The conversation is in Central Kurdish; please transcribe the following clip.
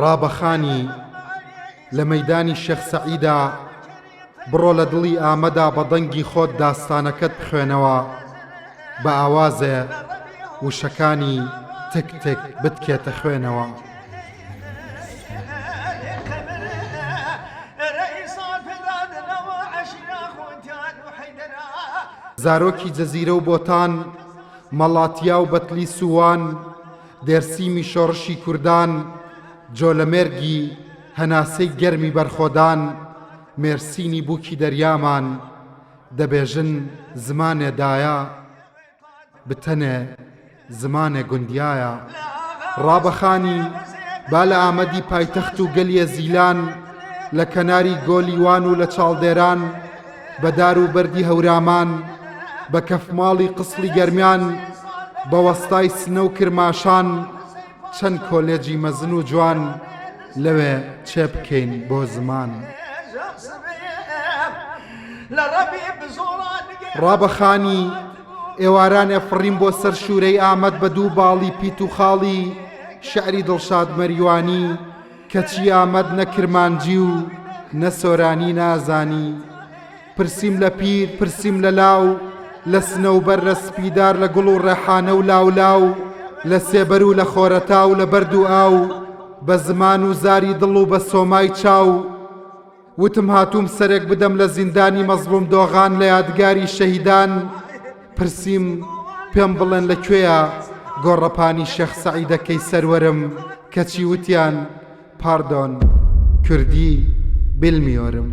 ڕابەخانی لە مەیدانی شێخ سەعیدا بڕۆ لە دڵی ئامەدا بە دەنگی خۆت داستانەکەت بخوێنەوە بە ئاوازێ وشەکانی تک تک بتکێتە خوێنەوە. زارۆکی جەزیرە و بۆتان، مەڵاتیا و بەتلیس و وان، دێرسیمی شۆڕشی کوردان، جۆلەمێرگی هەناسەی گەرمی بەرخۆدان، مێرسینی بووکی دەریامان، دەبێژن زمانێ دایە. بتەنێ زمانێ گوندیایە. ڕابەخانی، با لە ئامەدی پایتەخت و گەلیێ زیلان، لە کەناری گۆلی وان و لە چاڵدێران، بە دار و بەردی هەورامان، بە کەفماڵی قسڵی گەرمیان، بە وەستای سنە و کرماشان، چەند کۆلێجی مەزن و جوان لەوێ چێ بکەین بۆ زمان. ڕابەخانی، ئێوارانێ فڕیم بۆ سەر شوورەی ئامەد بە دوو باڵی پیت و خاڵی شیعری دڵشاد مەریوانی، کەچی ئامەد نە کرمانجی و نە سۆرانی نازانی. پرسیم لە پیر، پرسیم لە لاو، لە سنەوبەر، لە سپیدار، لە گوڵ و ڕێحانە و لاولاو، لە سێبەر و لە خۆرەتاو، لە بەرد و ئاو، بە زمان و زاری دڵ و بە سۆمای چاو، وتم هاتووم سەرێک بدەم لە زیندانی مەزڵوم دۆغان لە یادگاری شەهیدان، پرسیم پێم بڵێن لە کوێیە گۆڕەپانی شێخ سەعیدەکەی سەروەرم، کەچی وتیان پاردۆن کوردی بیلمیۆرم.